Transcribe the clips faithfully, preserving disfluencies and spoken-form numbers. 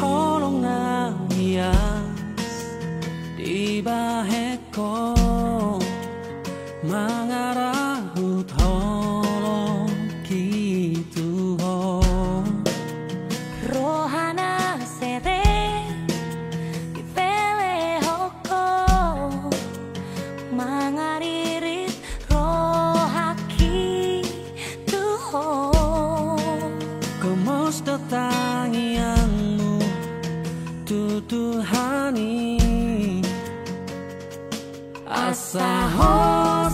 Holong na ias dibahen ho, mangarahut holongki tu ho. Rohana sere dipelehon ho, mangaririt rohangki tu ho. Gomos do tangiangmu tu Tuhan i, asa ho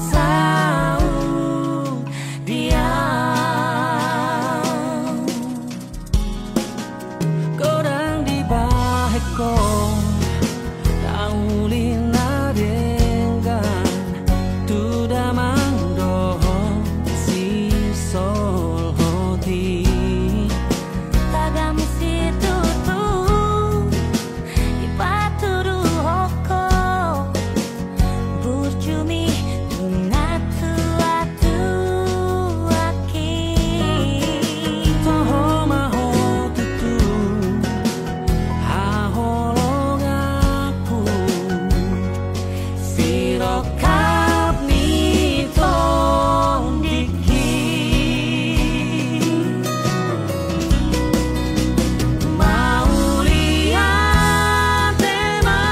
saut di au. Godang dibahen ho na uli na denggan tu damang dohot sisolhot i. Tagam situtu dipatuduhon ho burjumi tu natuatuangki. Toho ma ho tutu haholonganku, sirongkap ni tondingki. Mauliate ma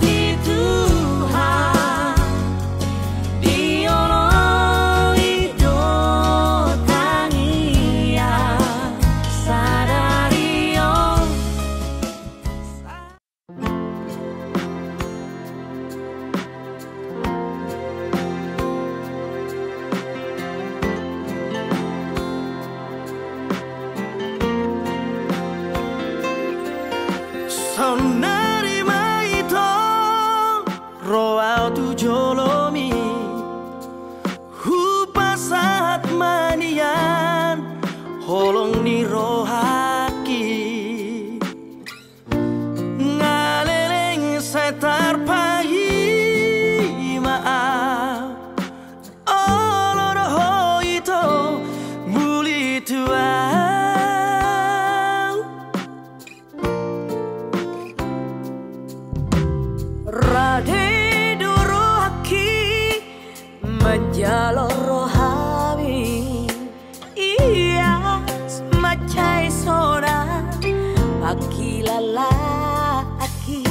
di Tuhan, dioloi do tangiang sadari on. Saonnari ma ito ro au tu jolomi, hupasahat ma nian holong ni rohangki. Nga leleng sai tarpaima au, olo do ho ito muli tu au. Rade do rohangki manjalo rohami, ias mansai sonang pangkilalaanki.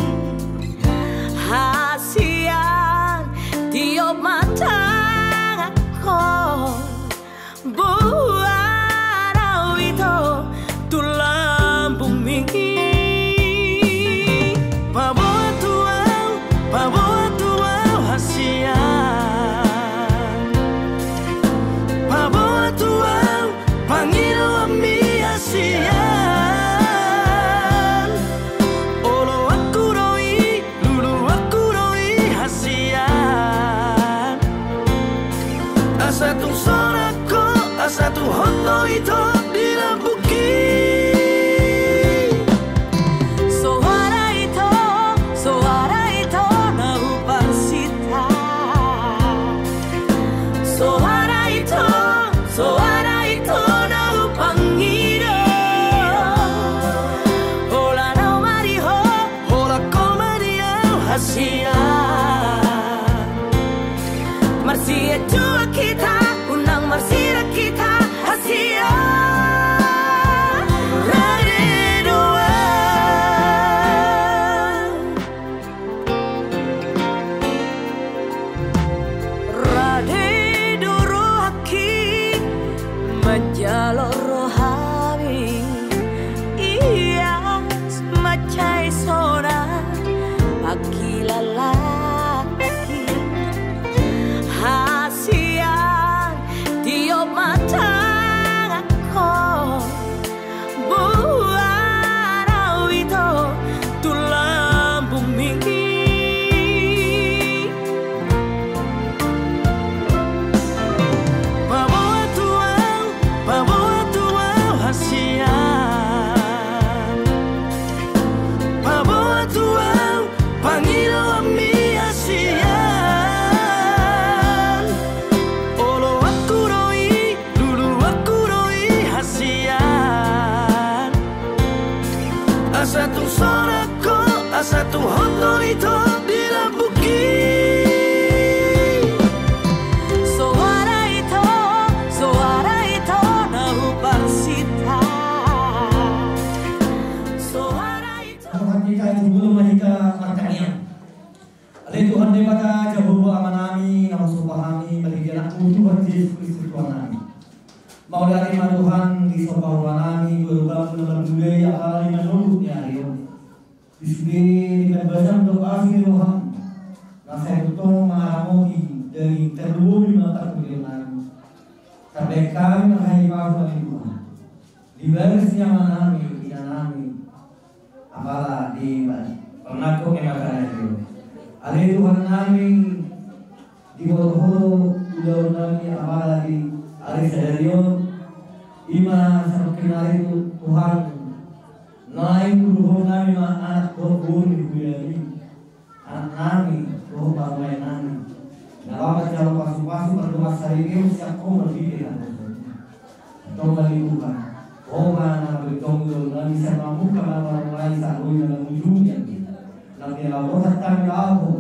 Hasian, tiop ma tanganhon, boan au ito tu lambungmi. Paboa tu au, paboa tu au hasian. Paboa tu au pangidoanmi hasian. Oloanku do i, luluanku do i hasian. Asa tung sonang ho, asa tung hot do ito di lambungki. Soara ito, soara ito na huparsinta. Soara ito, soara ito na hupangido. Holan au ma di ho, holan ho ma di au hasian. Marsianjuan hita, unang marsidak hita hasian. Rade do au. Rade do rohangki manjalo rohami, ias mansai sonang pangkilalaanki. Hasian, tiop ma Ale Tuhan Debata Jahowa Amanami, na husomba hami marhite AnakMu Tuhan Jesus Kristus Tuhannami. Mauliate ma Tuhan di somba rohanami, dua rupaMu na marmulia i apala di na noluk ni ari on. Di sude di pambasaM dohot asi ni rohaM, na sai tongtong mangaramoti, daging tarlumobi ma parhiteannami. Tarbahen hami marhahipason ale Tuhan. Di bagas ni amanami, inanami, apala di pernakok ni mata na i on. Ale Tuhannami, di hotahot ulaonnami apala di ari sadari on, i ma sanungkin ari Tuhan, naeng hudohononnami ma anak dohot boru ni hulami, anaknami dohot parumaennami. Na laho manjalo pasupasu pardongan saripeon sian Ho marhite na tongtong. Antong ale Tuhan, Ho ma na manggoitonggoit ulaonnami sian mamungka ma na marmulai sahat tu na mangujungi. Na pinalahohon hami laho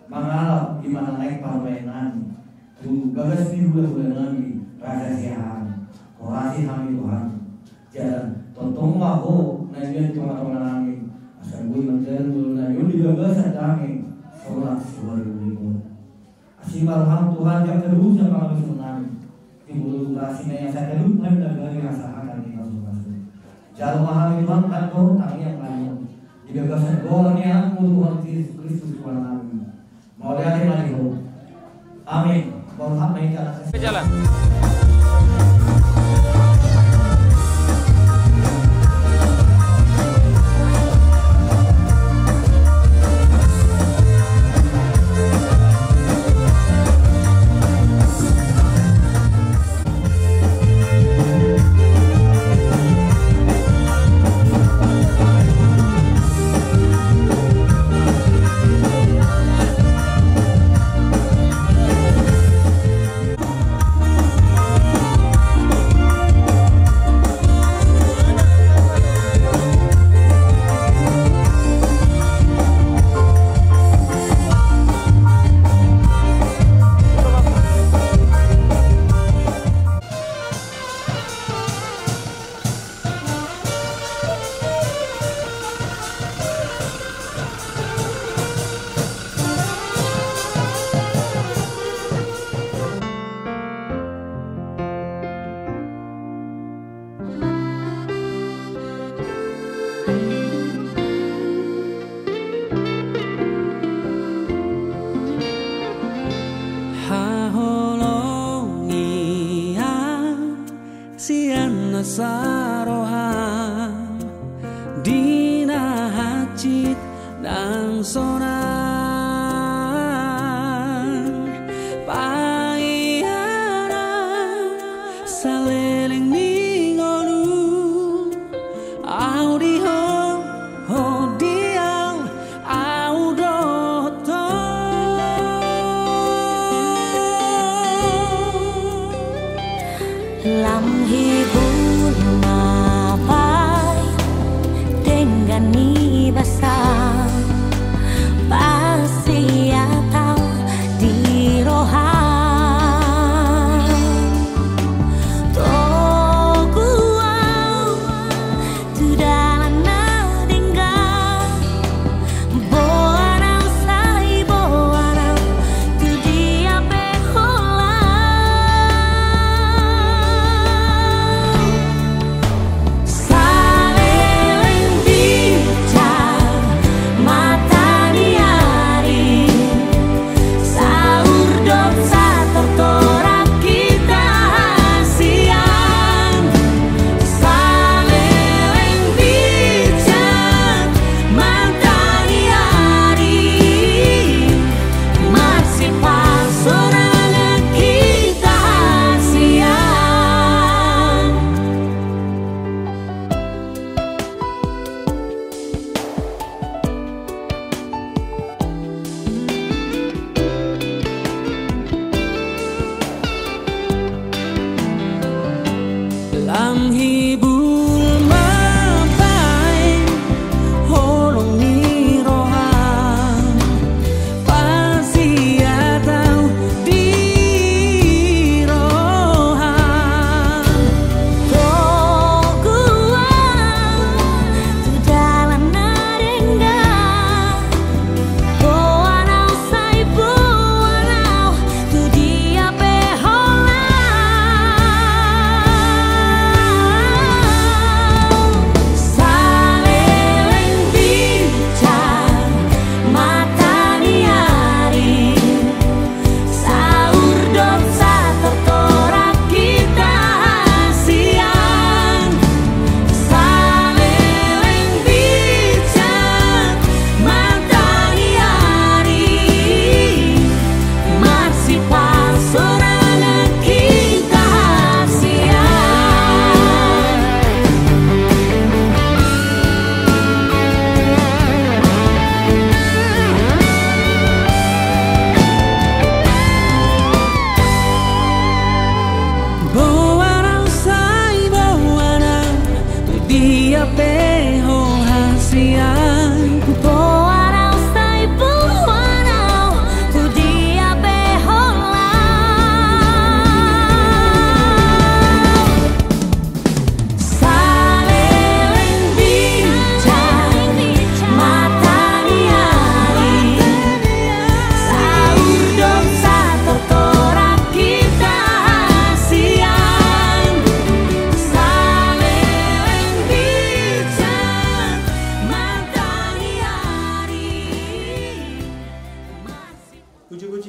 mangalap i ma na naeng parumaennami tu bagas ni hulahulanami, Raja Siahaan. Horasi hami Tuhan. Jala tongtong ma Ho na nian di tongatonganami, asa boi mardalan ulaonnami on di bagasan dame, sonang siholit-holit on. Asi ma rohaM Tuhan, jangkon torus pangalaosonnami. Di molo tu asi na ia sahat tu hami na gabe hasahatan ni pasupasu. Jalo ma hami Tuhan, tangiang hami on di bagasan goar ni AnakMu Tuhan Jesus Kristus Tuhannami. Mauliate ma di Ho. Amin. Mauliate ma di Ho. Jalan.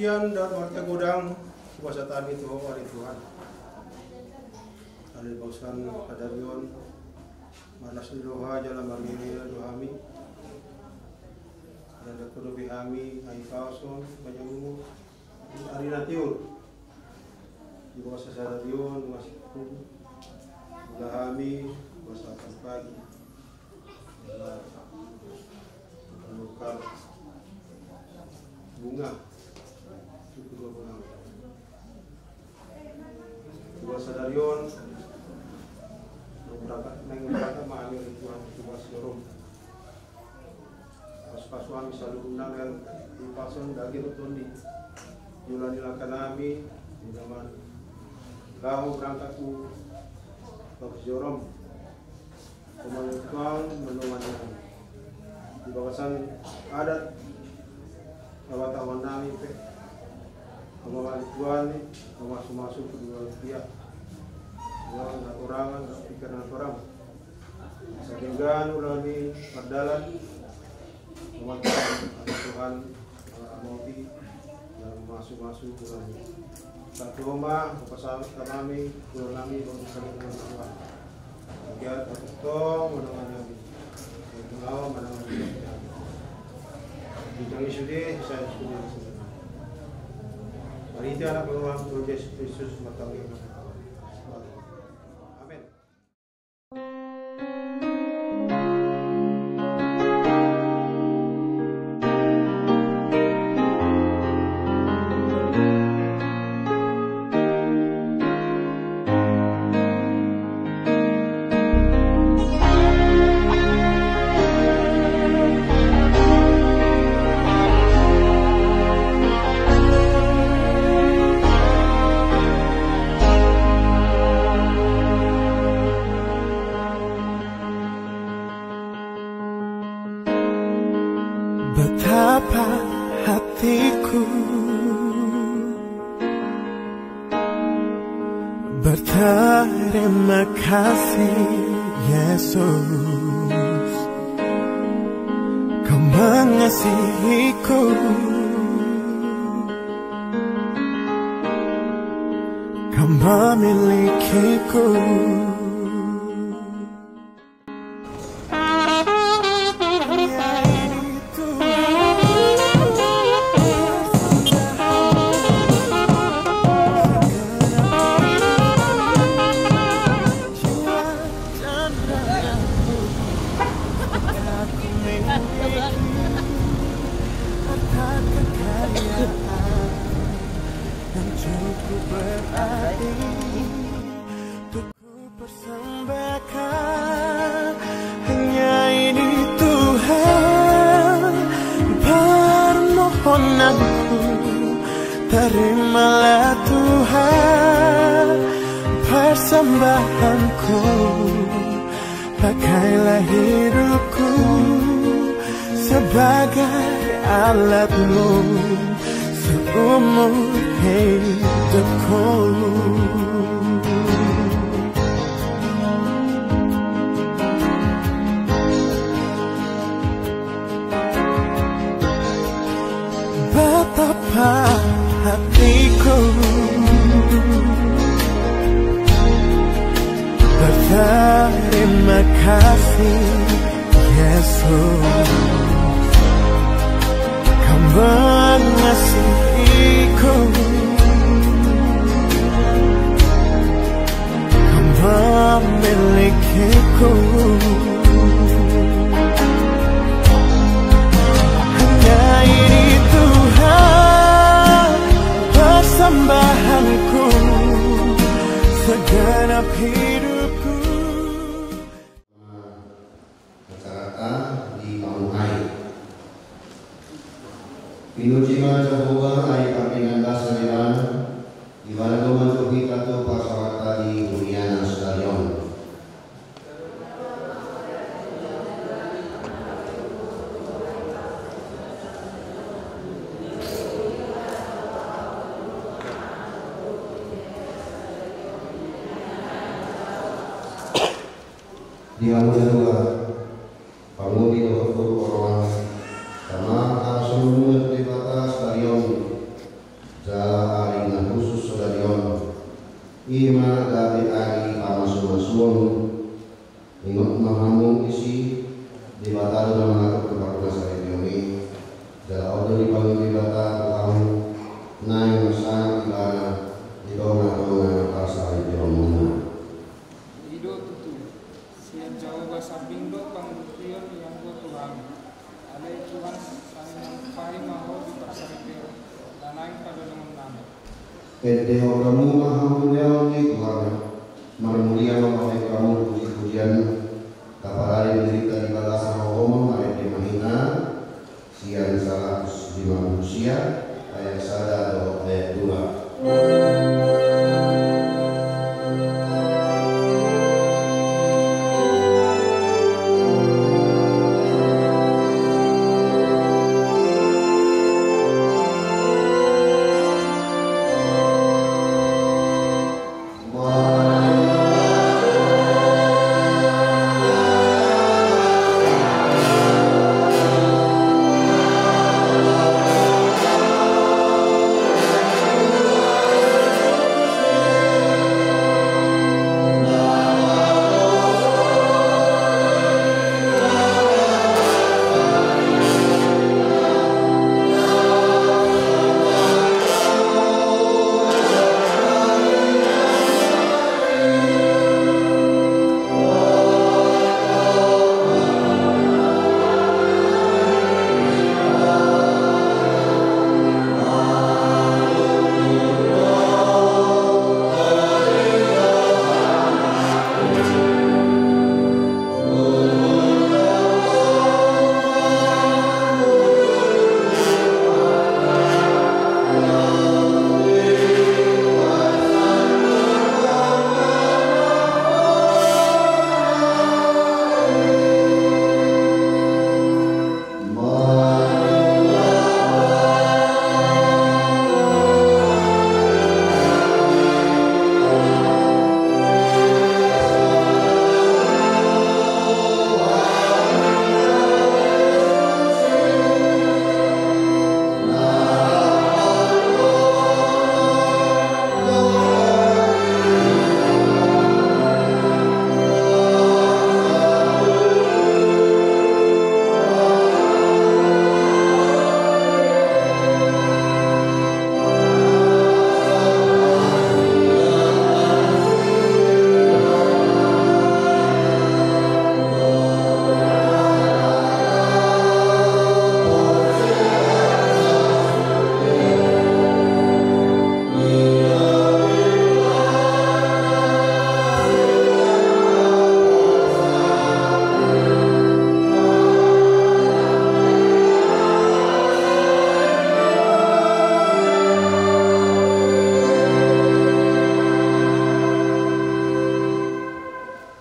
Ian dan marga godang, kuasa tami tu Ho ale Tuhan. Ale bangsan sadari on, marlas ni roha jala marmeria do hami. Dan dohot dope hami, ai pason, panjang umur, ari na tiur. Di bagasan sadari on, masiku, ula hami, bagasan pagi. Ula, tukar bunga. Tukar bunga. Di bagasan sadari on, naeng berangkat, naeng berangkat ma hami ale Tuhan, tu bagasan ni Rom. Pasupasu hami saluhutna, ai pason daging dohot tondi. Jala ni langka nami, di na laho berangkat tu bagasan ni Rom. Pamangatuan mandongani hami. Di bagasan adat, pengetahuan nami pe. Pamangatuan ni, pamasu-masu kedua dia. Ulang na torangan, pikir na torangan. Sadenggan ula ni mardalan, umat Tuhan, anak Tuhan, anak amoti, dan masu-masu ula ni. Satu ma, pasahat nami, ula nami, bang bisa dengan Tuhan. Oke, satu tong, mendengar nami. Mengawa, mendengar nami. Bintang sude, saya sude. Mari kita anak Tuhan, Tuhan Yesus Kristus, matang. Amin. Betapa hatiku berterima kasih, Yesus, Kau mengasihiku, Kau memilikiku. Ku persembahkan hanya ini, Tuhan, permohonanku. Terimalah, Tuhan, persembahanku. Pakailah hidupku sebagai alat-Mu seumur hidupku. Betapa hatiku berterima kasih, Yesus, Kau mengasihiku, Kau memilikiku. Hanya ini, Tuhan, persembahanku segenap hidupku. Acaranta di pamuhai. Pinuji ma Jahowa, ai pardenggan basa ni Ibana, Ibana do manjou hita tu parsahutanta di huria na sadari on. Di hamu na dua, pangoli dohot boru Korban, tama hasuhuton muna tu Debata sadari on. Pangido Debata tu hamu, naeng marsangap ibana di tonga-tonga parsahationmuna. I do tutu, sian Jahowa sambing do pangurupion ianggo tu hami. Alai Tuhan, sai mangupahi ma ho di parsaripeon, na naeng padonangonnami. Endehon hamu ma hamuliaon ni Tuhan, marmulia ma bahen hamu puji-pujianna. Taparade dirita di bagasan haholomon, marende ma hita sian saratus lima pulu sia, ayat sada dohot ayat dua.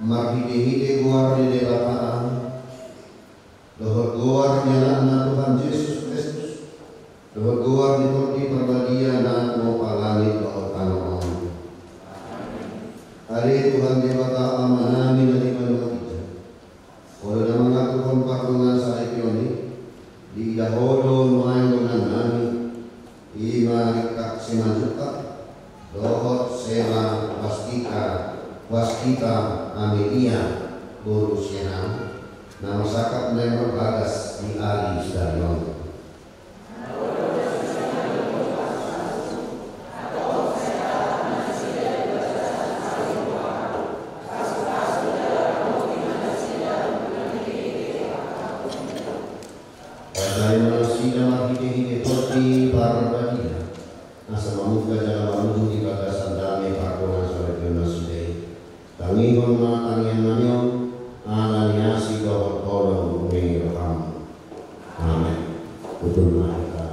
Marhite-hite goar ni Debata, dohot goar ni Anakna Tuhan Jesus Kristus, dohot goar ni Tondi Parbadia na tumompa langit dohot tano on. Ale Tuhan Debata Amanami na di banua ginjang, Ho do na mangaturhon pardongansaripeon i, diida Ho do nuaeng dongannami, i ma ringkot simanjungkap, dohot sela huaskita, huaskita Amelia boru sian ahu, na marsangkap naeng marbagas di ari sadari on. Pasahat ma nasida marhite-hite Tondi Parbadia, asa mamungka jala mamuju di bagasan dame pardongansaripeon nasida i. Tangihon ma tangiangnami on, ala ni asi dohot holong ni roham. Amen. Tutu ma hita.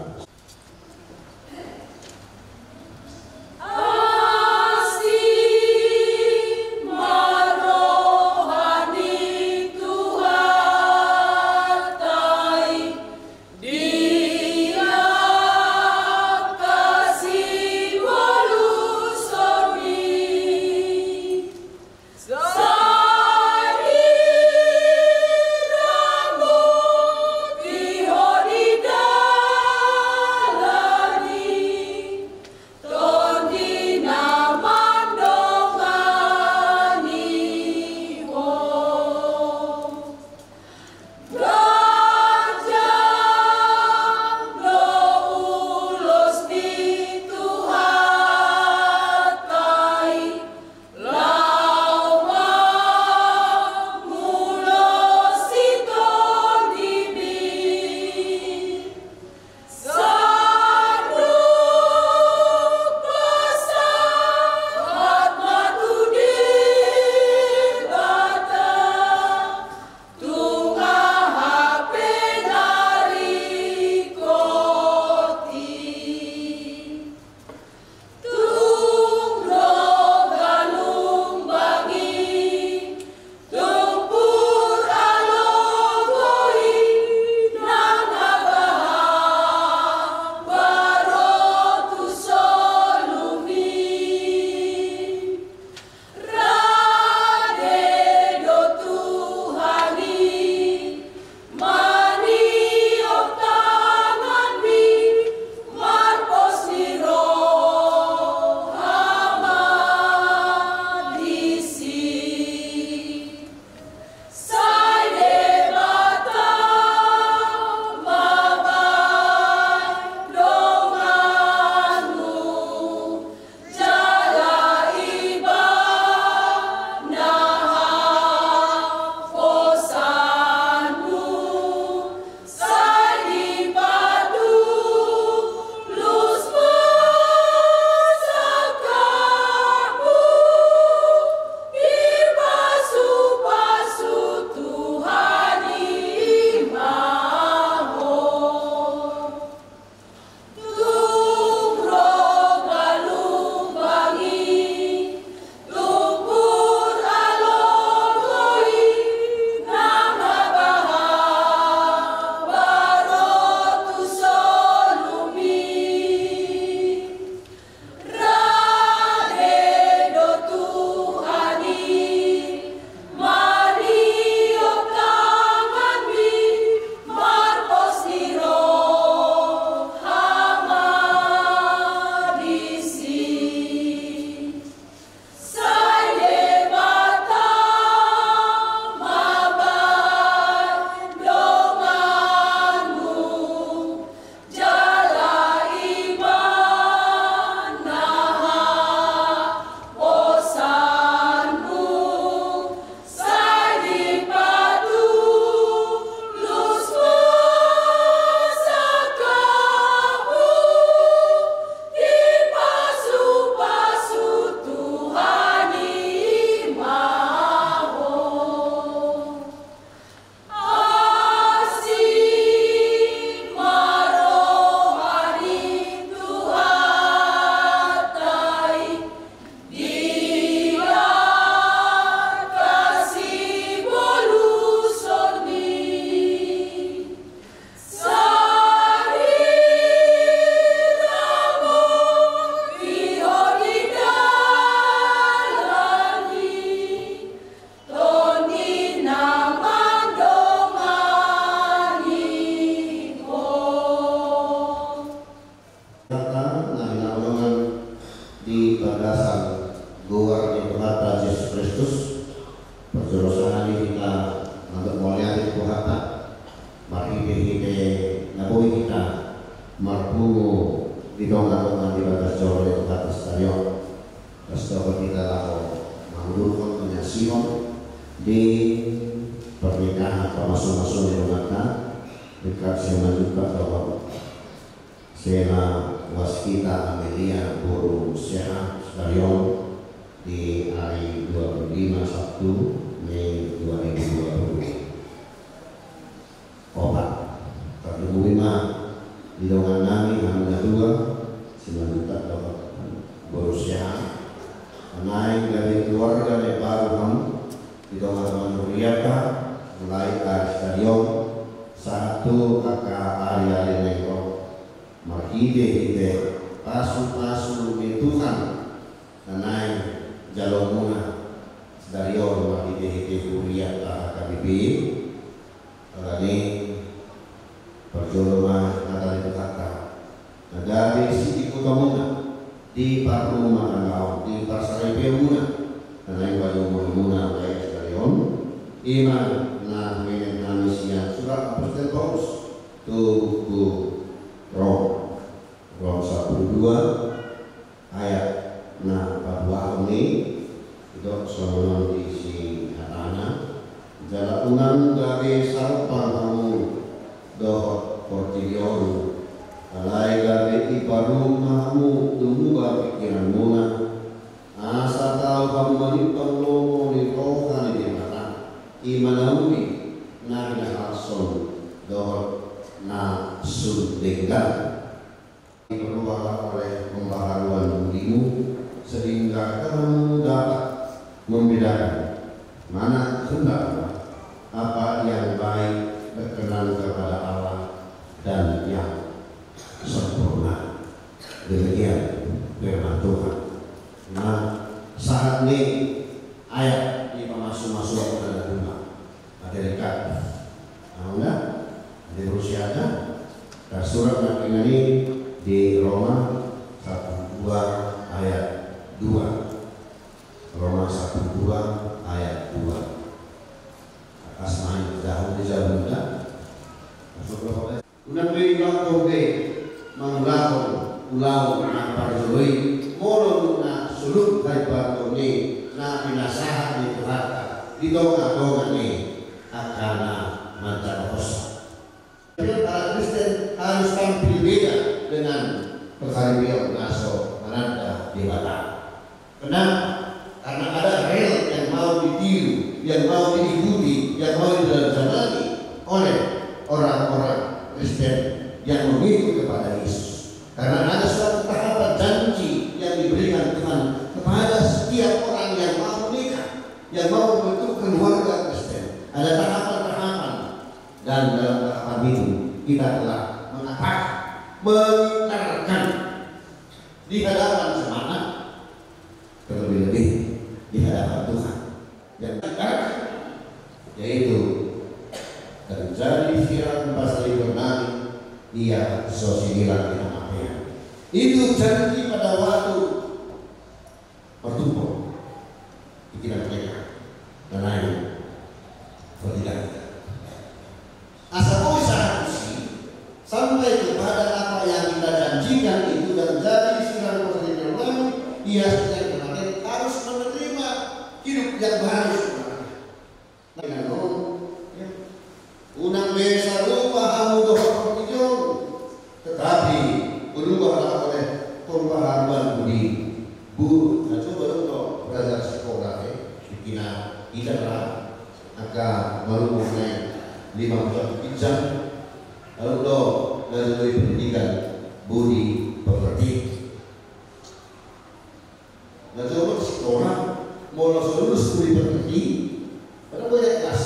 Hata na hinaholongan di bagasan goar ni Tuhanta Jesus Kristus, parjolo sahali hita mandok mauliate tu Tuhanta, marhitehite na boi hita marpungu di tongatonga ni bagas joro ni Tuhanta sadari on. Pastohon hita laho mangudurhon, manyaksihon di pernikahan pamasumasuon ni donganna, Rikard Simanjuntak dohot Sela Waskita Amelia boru Siahaan sadari on di ari dua puluh lima Sabtu Mei dua ribu dua puluh opat. Tarlumobi ma di dongannami hamu na dua, Simanjuntak dohot boru Siahaan. Naeng gabe keluarga na imbaru hamu di tongatonga ni huriata, mulai ari sadari on sahat tu angka ariari na naeng ro. Marhitehite pasupasu ni Tuhan na naeng jalomuna sadari on marhitehite huriata H K B P, alani parjolo ma hata ni Tuhanta na gabe siihuthonmuna di parrumahanmuna on, di parsaripeonmuna na naeng pajumpangmuna mulai sadari on. I ma na hubaen hami sian surat Apostel Paulus tu buku Rom, Rom sampulu dua ayat na paduahon i. Didok songon on disi hatana: Jala unang gabe sarompang hamu dohot portibi on, alai gabe iparuma hamu dumuba pingkiranmuna, asa tau hamu manimbang lomo ni roha ni Debata, i ma na uli, na hinahalashon dohot na sun denggan. Diperlualah oleh pembaharuan budimu, sehingga kamu dapat membedakan mana kehendak Allah, apa yang baik, berkenan kepada Allah, dan yang sempurna. Demikian firman Tuhan. Nah, sahat ni ayat di pamasumasuon na dua. Materi kami. Nah, udah. Di Rusia ada. Tersurat nanti di Roma satu dua ayat dua. Roma satu dua ayat dua. Atas main jauh di jauh kita. Masuk ke Unang be diulahon be mangulahon ulaon na parjolo i, molo nunga soluk haibatuon ni na pinasahat ni Tuhanta di tongatonga ni angka na manjaloonsa. Halak Kristen harus tampil beda dengan parharipeon na so mananda Debata. Kenapa? Karena ada rel yang mau ditiru, yang mau diikuti, yang mau didalamzamani oleh orang-orang Kristen yang mengikut kepada Yesus. Karena ada suatu tahapan janji yang diberikan Tuhan kepada setiap orang yang mau menikah, yang mau membentuk keluarga Kristen. Ada tahapan-tahapan, dan dalam tahapan itu kita telah mengatakan, mengingkarkan di hadapan jemaat, terlebih-lebih di hadapan Tuhan. Yang terakhir, yaitu terjadi sirang pasalihon nami, ia so sinirang di hamatean. Itu janji pada waktu bertumpuk pikiran mereka dan lain bertindak. Asa boi sahat tusi, sampai kepada apa yang kita janjikan itu dan jadi sirang perjanjian baru, ia setiap kematian harus menerima hidup yang baru sebenarnya. Nah, ya. Unang be sarupa hamu dohot portibi on, tetapi berubahlah oleh pembaharuan budi. Bu, na coba dong, dong belajar sekolah, ya. Bikin kita lah. Angka baru mulai lima belas jam, lalu do, lalu pendidikan budi pekerti. Nah, coba sekolah, molo so lulus budi pekerti, pada banyak kelas.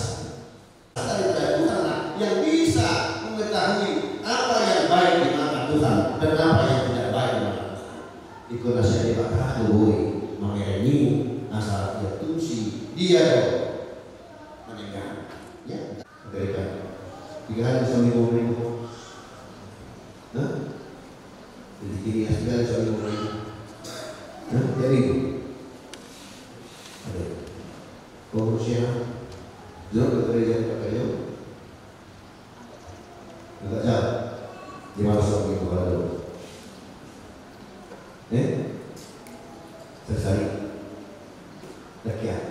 Dari Tuhan lah yang bisa mengetahui apa yang baik di mata Tuhan dan apa yang tidak baik di mata Tuhan. Iko na sian Debata do boi mangereni asa ia tusi dia do. Meninggal. Ya, mereka. Tiga hari bisa minggu minggu. Nah, Jadi, ini asli dari soal mulai. Nah, jadi itu. Ada. Kau berusia, jangan bekerja, bekerja. Enggak jauh. Di mana soal itu ada? Eh? Sesali. Sekian.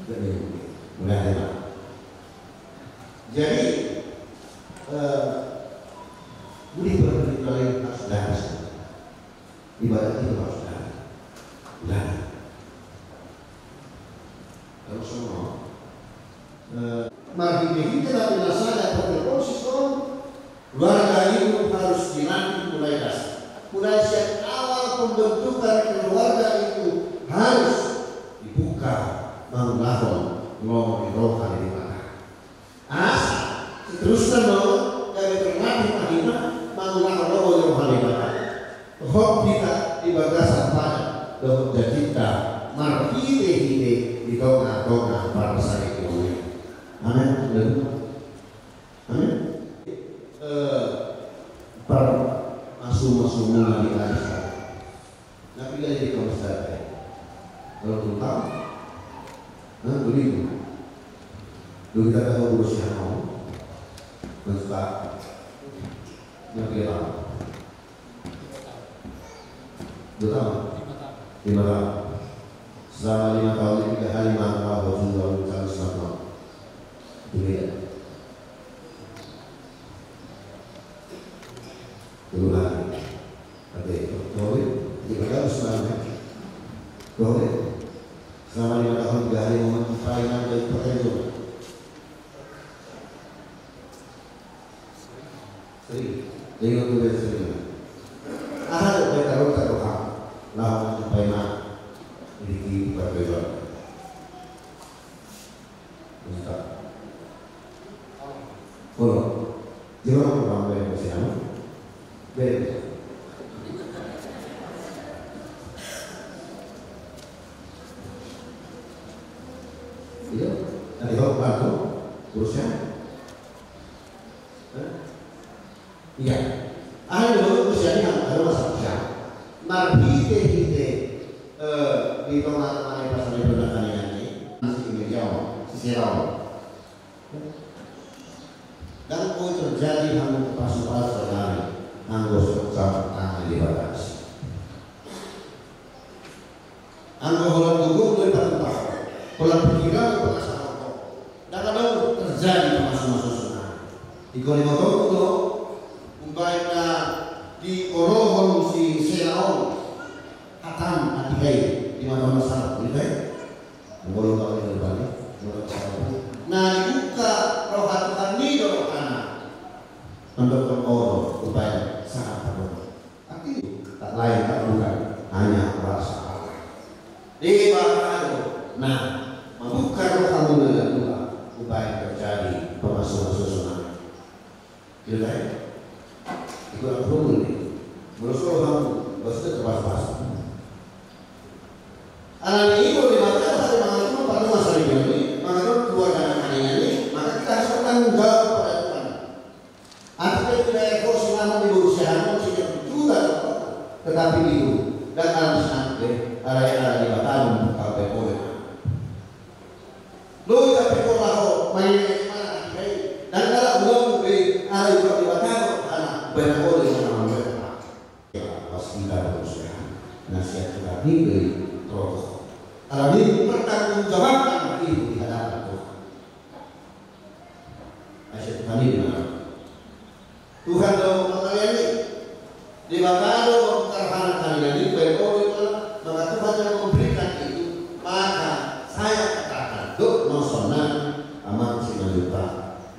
Jadi, mulai ada. Jadi, eh, budi pemerintah harus jelas. Ibarat itu harus jelas. Jelas. Terus semua, eh, marhite-hite na pinasada, parhitean sison, keluarga itu harus dilatih mulai dasar. Mulai sian awal pembentukan keluarga itu harus dibuka mangulahon lomo ni roha ni Debata. Asa seterusna ma gabe terlatih hita mangulahon lomo ni roha ni Debata. Hot hita di bagasan padan dohot janjinta marhite-hite di tonga-tonga parsahiton. Amin. Amin. Eh, par masu-masu muna di Alisa. Na pila di kamu sadar. Kalau tumpang, nah, begitu. Lu kita tahu urus yang mau. Bentar. Na pila tahu. Dua tahun? Lima tahun. Selama lima tahun ini tiga hari makan tahu juga lu tahu semua. Itu beda. Dua hari. Oke, sorry. Jadi, berapa sebenarnya? Sorry. Selama lima tahun, tiga hari mau mencapai enam dari persen itu. Sering. Jadi, waktu dia sering. Aha, gue taruh, taruh, ha. Lah, mau mencapai enam. Jadi, di persen. Bisa. Olo. Jawab, Bang, dari Mesir. Dari. Iya. Tadi kau bantu, terusnya. Hah? Iya. Ayo, lu siap, yang ada masalah siap. Marhite-hite, eh, di tonga-tonga ni parsahiton na kaningan i, si Miriam, si Seraun. Ndang boi terjadi hamu pasu-pasu nari, anggo so campur tangan di bagas. Anggo holan gogo do dipatupa, holan pikiran do dipasahon. Ndang adong terjadi pamasu-masu sonari. Ingkon diboto do, umbahen na diorohon si Seraun, Hatan, atik ai, di mata masalah, gitu ya. Molo kau ini balik, molo kau. Nah, dibuka roha Tuhan ni do rohana. Untuk mengoro, umbahen, sangat perlu. Tapi tak lain tak bukan, hanya rasa Allah. Debata do na mambuka rohamuna na dua, umbahen terjadi pamasu-masu sonari. Iya kan? Itu aku ngomong ini. Menurut saya orang, maksudnya terbatas. Alani i, molo Debata do hata mangatur parsahiton i, mangatur keluarga na kaningan i, maka kita harus bertanggung jawab kepada Tuhan. Artinya, tidak ego sinamot di Borussia, sinamot di Juda, tetapi itu, dan harus sampai, alai ala Debata membuka pekole. Lo, tapi kau laho, main main mana, hei, dan kalau belum be, alai kalau Debata, anak, banyak orang yang mau. Pas kita berusaha, nasihat kita diberi roh. Alani i, pertanggungjawabkan itu di hadapan Tuhan. Nasihat Tuhan ini mana? Tuhan do mangalean i. Debata do mangkar hata kaningan i, baik orang mana, maka Tuhan yang memberikan itu. Maka saya katakan, dok, maksudnya, Amang Simanjuntak.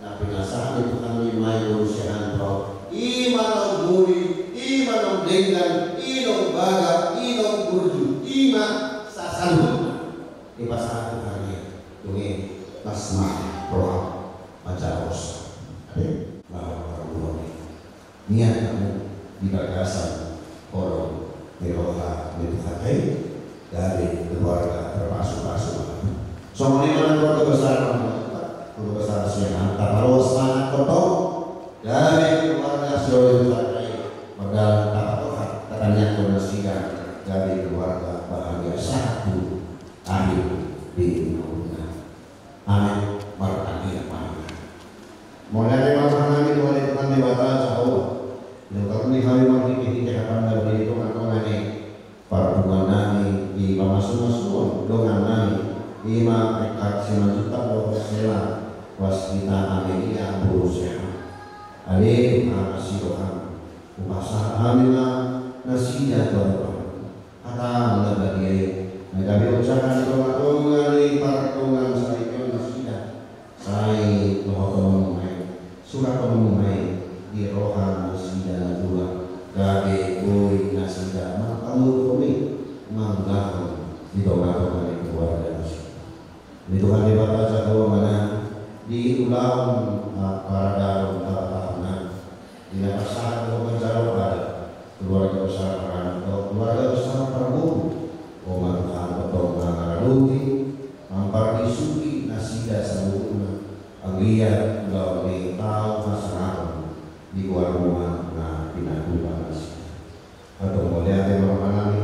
Na pinasahat ni Tuhan i ma i, manusia an, i ma naung muli, i ma naung denggan, i naung baga, i naung burju, i ma sasaluhutna. Dipasahat Tuhan i, dung i, las ma roha manjaros. Ate? Laho pargulon i. Niat hamu di bagasan holong ni roha ni Tuhan i, gabe keluarga terpasu-pasu. Songon i ma keluarga besar, keluarga besar sian hami, tapalos ma tongtong, gabe keluarga sian Tuhan i. gabe keluarga bahagia sahat tu akhir di umurna. Amin. Martangiang ma hita. Mauliate ma rohanami tu Tuhan Debata Jahowa, na tarlumobi hami marhite-hite hatana di tonga-tonga ni parpunguan nami, di pamasumasuon dongan nami, i ma Eka Simanjuntak dohot Sela Waskita Amelia Borussia. Ale Tuhan, asi roham, hupasahat hami ma nasida tu adopanmu. Hatam na badia i, na gabe ojahan di tonga-tonga ni pardongansaripeon nasida. Sai dohonon ma i, surathon ma i di roha nasida na tua, gabe boi nasida mangkaluhon i, mangulahon di tonga-tonga ni keluarga nasida. Ni Tuhan Debata Jahowa ma na di ulaon, ah, paradaton tabatahon na di na pasahat dohot manjalo adat, keluarga besar Parangit dohot keluarga besar Parboru. O ma Tuhan, tongtong ma mangaradoti, mamparbisuhi nasida saluhutna, anggiat ulaon ni taon hasangapon di goarmu ma na pinatupa nasida. Antong mauliate ma rohanami,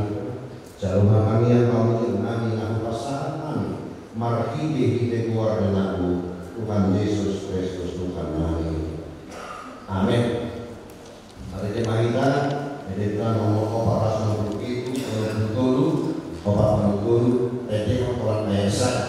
jalo ma tangiang pamujionnami na hupasahat hami marhite-hite goar ni Anakmu, Tuhan Jesus Kristus Tuhannami. Amen. Marende ma hita, ende ta nomor opat ratus enam puluh pitu, opat puluh tolu, opat puluh tolu, ende opat ratus enam puluh sada.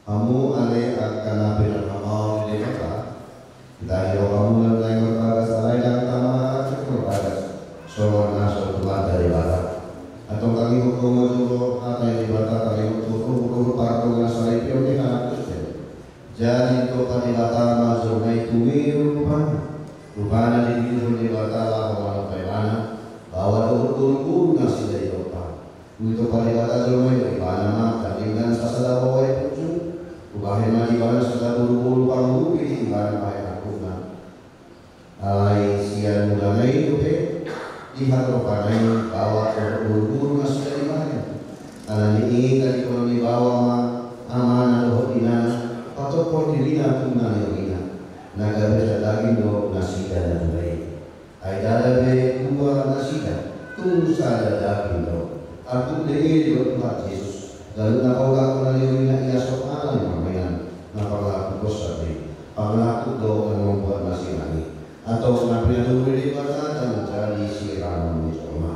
Hamu ale angka na pinarhahaol ni Debata, tahi rohamuna na naeng marbagas, alai ndang tama na cek marbagas songon na so tumanda Debata. Antong tangihon hamu ma jolo hata ni Debata, tangihon tu uhur-uhur pardongansaripeon ni halak Kristen. Jadi ditopa Debata ma jolma i tu meru rupana. Rupana ditiruhon Debata laho manopot ibana, baoa dohot boru-boru nasida ditompa. Dung ditopa Debata jolma i, ibana ma tadingkan sasada baoa i punjung. Hubahen ma di ibana sada boru-boru pangurupi di ibana bahen angkupna. Alai sian mulana i dope dihatorupana i baoa dohot boru-boru nasida dibahen. Alani i tadingkonon ni baoa ma amana dohot inana, patophon dirina tu na niombina. Na gabe sadaging do nasida na dua i. Ai ndada be dua nasida, tung sada daging do. Angkup do i didok Tuhan Jesus. Ganup na paulak on na niombina i asa ala ni parmainan, na pangangkup do sandiri. Pangangkup do na mambuat na sinang i. Antong na pinatubu ni Debata ndang jadi sirangon ni jolma.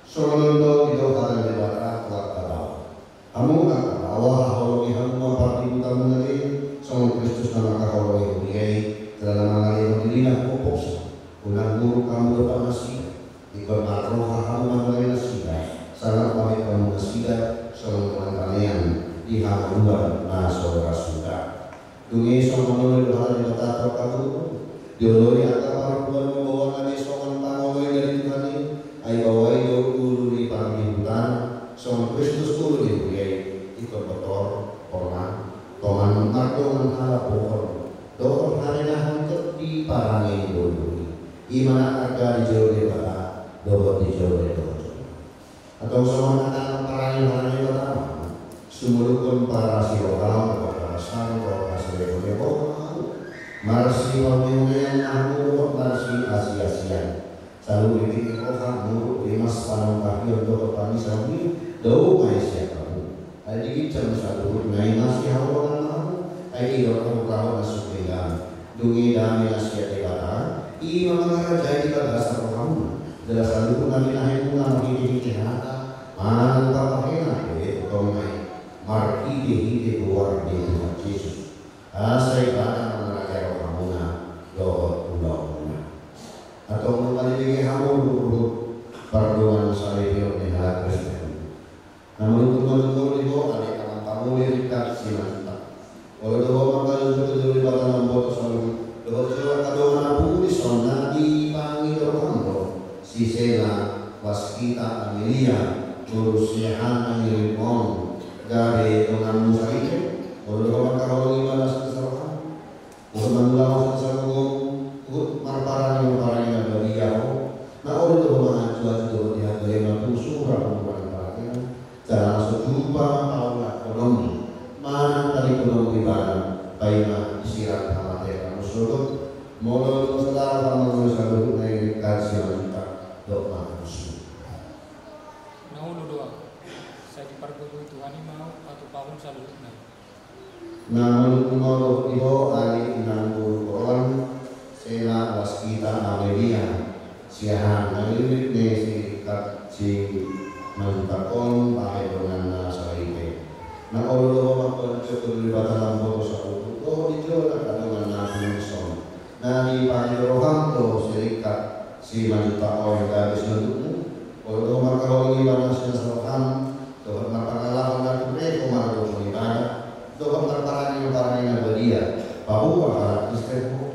Songon on do didok hata ni Debata tu angka baoa. Hamu angka baoa, haholongi hamu ma pardihutamuna be, songon Kristus na mangkaholongi huria i, jala na mangalehon dirina tu ompungsa. Unang muruk hamu dompak nasida. Ingkon marroha hamu mandalan nasida, sangap mambahen hamu nasida songon dongan panean di hangoluan na so ra suda. Dung i songon on do hata ni Debata tu angka boru. Dioloi angka parboruon baoa nami songon pangoloi dari Tuhan i, ai baoa i do ulu ni pardihutan, songon Kristus ulu ni huria i. Ingkon botor, hormat, toman mardongan halabohon dohot harenahon di parange ni boru i. I ma na arga di jolo ni Debata dohot di jolo ni dongan jolma. Antong songon hata na parange-parange Debata ma, sumulukkon parasirohaon dohot parasahon dohot hasalehonehonon, marsipauneunean ma hamu dohot marsiasiasian. Saluhut tingki ni roha, muruk, rimas, panongkahion dohot pangisahon i dao ma i sian hamu. Ai di ginjang saluhutna i masihaholongan ma hamu, ai didok hamu roha na sumringgang. Dung i dame na sian Debata, i ma mangarajai di bagasan rohamuna. Jala saluhut na binahenmuna marhitehite hata manang pambahenan pe, tongtong ma i marhitehite goar ni Tuhan Jesus. Asa Ibana mangarajai rohamuna dohot ulaonmuna. Antong nunga dibege hamu uhur-uhur pardongansaripeon ni halak Si Sela Waskita Amelia, boru Siahaan, na ngirim on, gabe donganmu saripe. Olo do ho mangkaholongi ibana sian roham. Olo mangulahon sagogomu, huhut marparange ma parange na badia ho. Na olo do ho mangajuaju dohot dihagogoon na pulsu rap dohot parange. Jala na so tupa paulakhononmu manang talingkononmu ibana, paima disirang hamatean hamu sogot. Molo dung so dao hamu mangolu saluhutna i, ringkot Simanjuntak, dok ma hamu. Na olo do au, sai dipargogoi Tuhan i ma au, hatupahon saluhutna i. Na molo dung modom di ho ale inang boru on, Sela Waskita Amelia Siahaan, na ngirim ni si Kat Simanjuntak on, bahen donganna saripe. Na olo do ho mangkola jolo ni Debata lam boto saluhut, dohot di jolo na donganna pulsu on. Na dipangido roham do si Kat Simanjuntak on gabe sinondukmu. Olo do ho mangkaholongi ibana sian roham, dohot marpangalahon na ture ho maradophon ibana, dohot marparange ma parange na badia, paboa halak Kristen ho.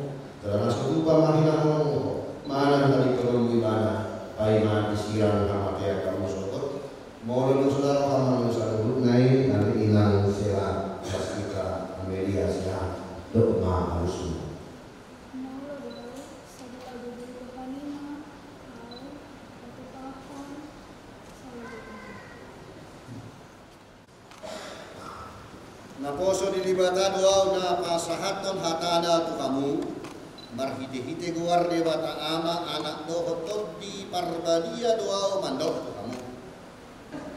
Jala na so tupa ma hinahononmu ho manang talingkononmu ibana, paima disirang hamatean hamu sogot. Molo dung so dao hamu mangolu saluhutna i, ale inang Sela Waskita Amelia Siahaan, dok ma hamu. Molo do au, sai dipargogoi Tuhan i ma au, hatupahon saluhutna i. Naposo ni Debata do au na pasahathon hatana tu hamu, marhitehite goar Debata Ama, Anak dohot Tondi Parbadia do au mandok tu hamu.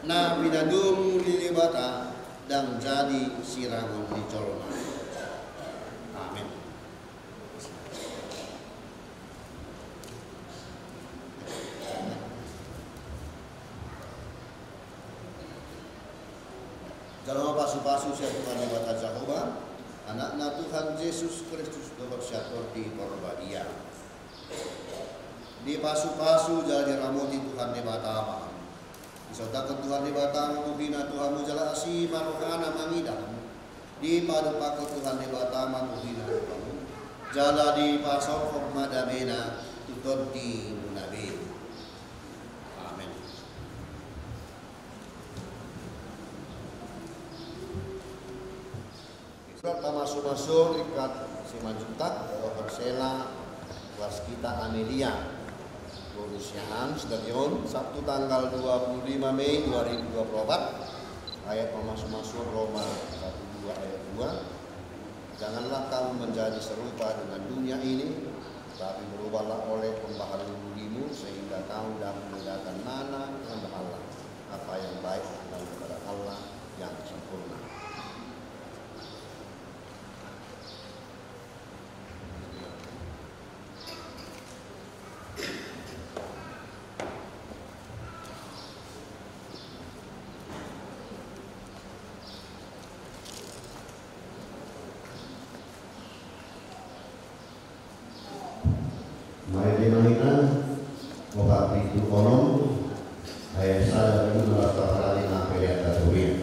Na pinadomu ni Debata ndang jadi sirangon ni jolma. Amen. Jalo ma pasupasu sian Tuhan Debata Jahowa, Anakna Tuhan Jesus Kristus dohot sian Tondi Parbadia. Dipasupasu jala diramoti Tuhan Debata ma hamu. Disautakhon Tuhan Debata ma bohina tu hamu jala asi ma rohana mangida hamu. Dipadompakhon Tuhan Debata ma bohina tu hamu, jala dipasaorhon ma damena tu tondimuna be. Amen. Surat pamasumasuon ringkot Simanjuntak dohot Sela Waskita Amelia, boru Siahaan, Sidarion, Sabtu tanggal dua puluh lima Mei dua ribu dua puluh empat, ayat pamasumasuon Roma satu dua ayat dua. Janganlah kamu menjadi serupa dengan dunia ini, tapi berubahlah oleh pembaharuan budimu, sehingga kamu dapat membedakan mana kehendak Allah, apa yang baik dan kehendak Allah yang sempurna. Mai di mangina, opat pitu onom, ayat sada tu na las parhalani na pelean taturia.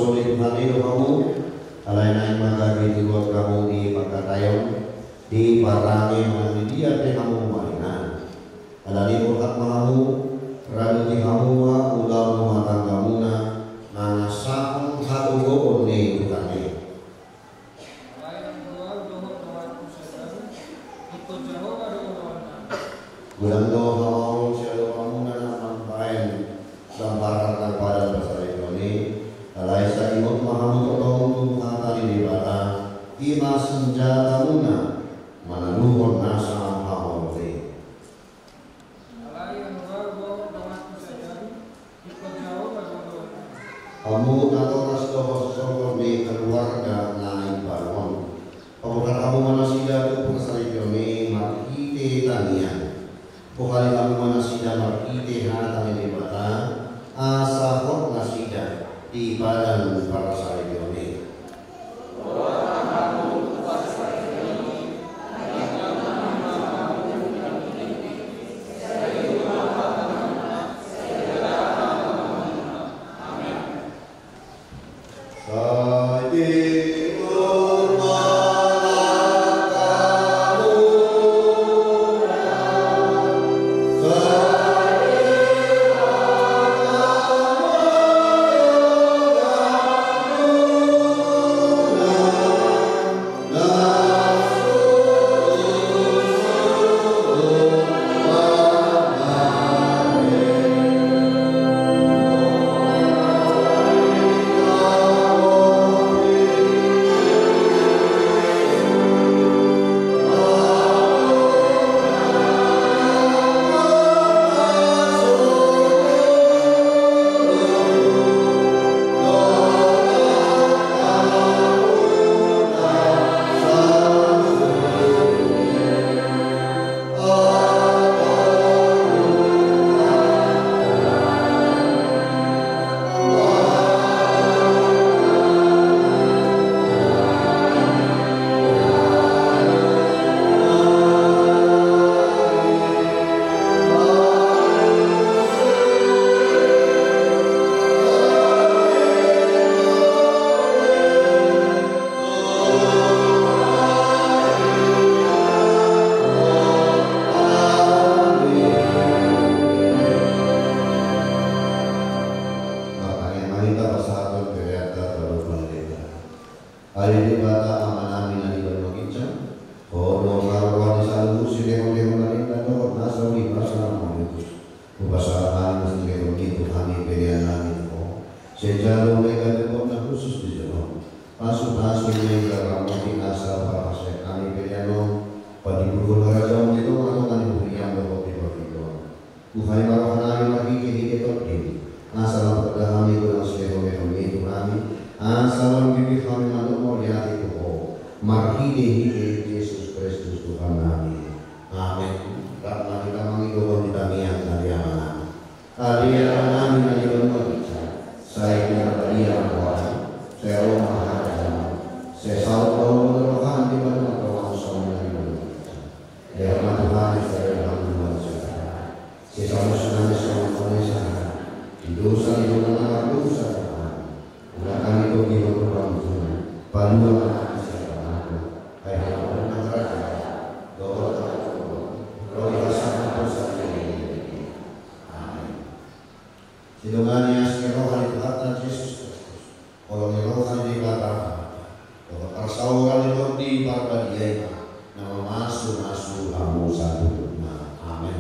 Soli Tuhan i do hamu, alai naeng ma gabe tiruan hamu di pangkataion, di parange manang di dia pe hamu maringan. Alani i borhat ma hamu, radoti hamu ma ulaon rumah tanggamuna, mangasahon hagogoon ni Tuhan i. Alai anggo au dohot donganku sadari, ingkon Jahowa do ulaonna. Godang do hamaolon siadopanmuna na mambahen gambaran na padan parsaripeon i, alai sai ingot ma hamu tongtong tu hata ni Debata, i ma sanjatamuna manaluhon nasa hamaolon i. Alai anggo au dohot donganku sadari, ingkon Jahowa do ulaonna. Hamu natoras dohot songgot ni keluarga na imbaru on, paborhat hamu ma nasida tu parsaripeon i marhite tangiang. Bohali hamu ma nasida marhite hata ni Debata, asa hot nasida di padan parsaripeon i. Martangiang ma hita pasahathon peleanta tu Amanta Debata. Ale Debata Amanami na di banua ginjang, Ho do na roha ni saluhut silehonlehon na denggan dohot na uli, pasala ma muse. Hupasahat hami ma silehonmi tu hami peleannami tu Ho. Sai jalo ma i gabe na hushus di jolo on. Pasupasu ma i jala ramoti asa parhaseat hami pelean on, patimbulhon harajaonmu di tongatonga ni huriam dohot di portibi on. Buhai ma rohanami marhitehite Tondim, asa lam poda hami godang silehonlehonmi tu hami, asa lam bibir hami mandok mauliate tu Ho, marhitehite Jesus Kristus Tuhannami. Amen. Rap ma hita mangidohon di tangiang ni Amanami. Ale Amanami na di banua ginjang, sai pinarbadia ma goarmu, sai ro ma harajaonmu, sai saut ma lomo ni roham di banua tonga on songon na di banua ginjang. Lehon ma tu hami sadari on hangoluan siapari. Sesa muse nami songon na sesa hami di dosa ni dongan na mardosa tu hami. Unang hami togihon tu pangunjunan, palua ma hami sian pangago. Ai Ho do na harajaon, dohot hagogoon, ro di hasangapon sahali. Amen. Sidongani asi ni roha ni Tuhanta Jesus Kristus, holong ni roha ni Debata Ama, dohot parsaoran ni Tondi Parbadia i ma na mamasumasu hamu saluhutna. Amen.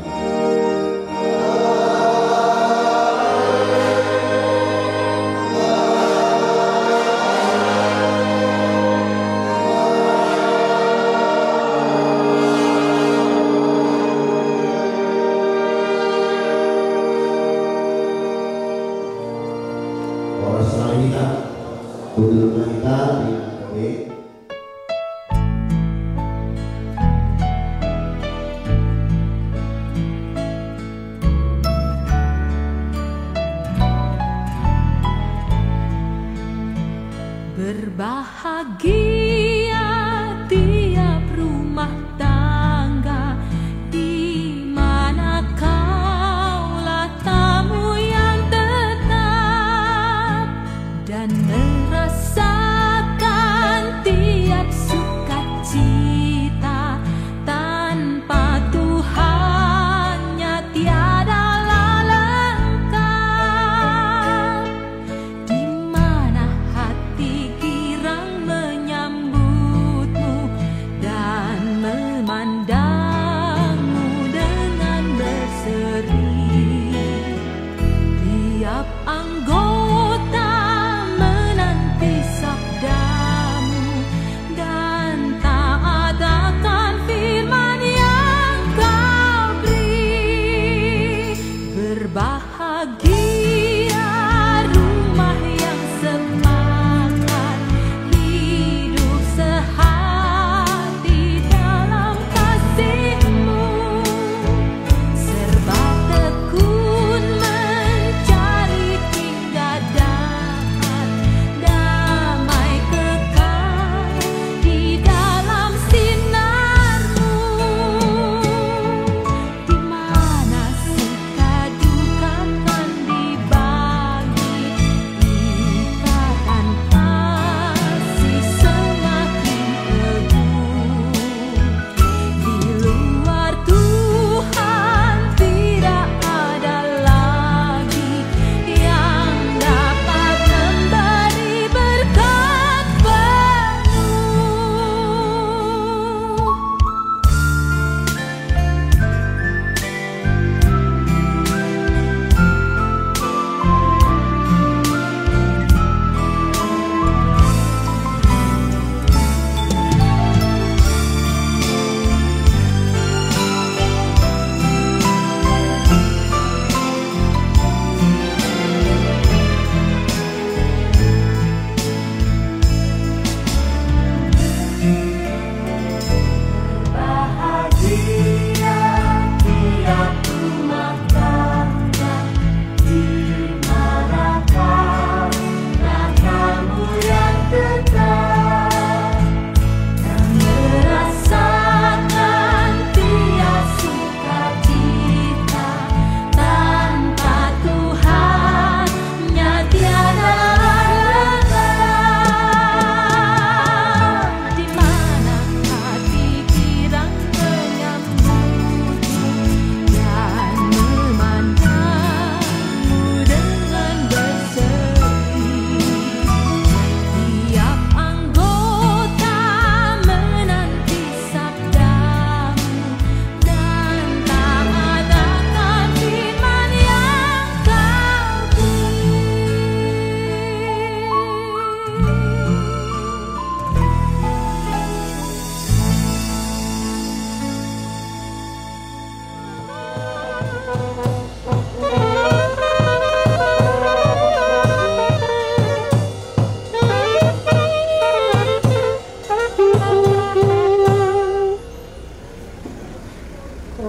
Hehe,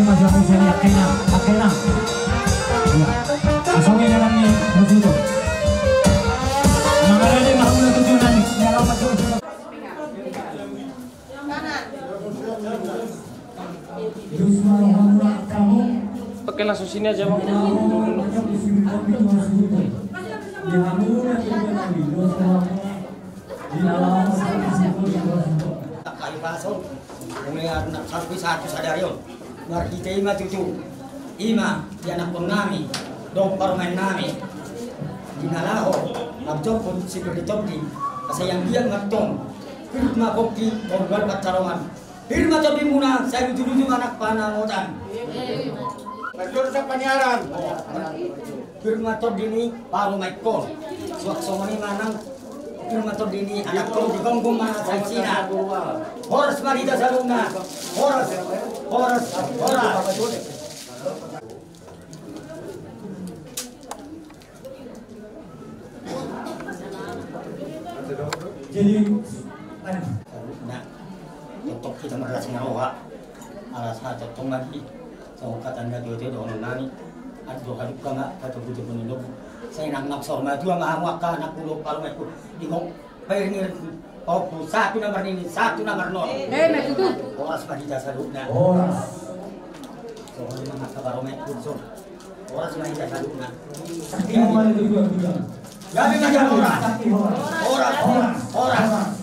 masuk aku sini, ya, kena, kena. Ya. Asal ini dalam ni, begitu. Mangada ni, mau na tujuan, ya, lama tuh. Pakai langsung sini aja, Bang. Kali pasal, mulai anak sampai satu sadari on. Marhite i ma tutu, i ma ianakkon nami dohot parumaen nami. Di na laho marjomput si Pir ni Tondi, asa ianggiat ma tong, pir ma pongki, tong luar pansalongan. Pir ma tondimuna, sai luju-luju ma anak panangotan. Pajor sa paniaran. Pir ma tondi ni parumaenkon. Suang songon i ma nang pir ma tondi ni anakkon, digomgom ma saisina. Horas ma di hita saluhutna. Horas, horas, horas. Jadi, nah, tongtong hita marlas ni roha. Alas na tongtong lagi. Songon hata ni natuatua dohonon nami, andor hadungka ma patogu-togu ni lombu. Sai nang naung saur matua ma hamu angka anakku dohot parumaenku. Ingkon pairing-iring pahompu, satu na marnini, satu na marnono. Eh, betul. Horas ma di hita saluhutna. Horas. Songon i ma angka parumaenku, so. Horas ma di hita saluhutna. Ima na tujuan tujuan. Gabe ma jala horas. Horas, horas, horas.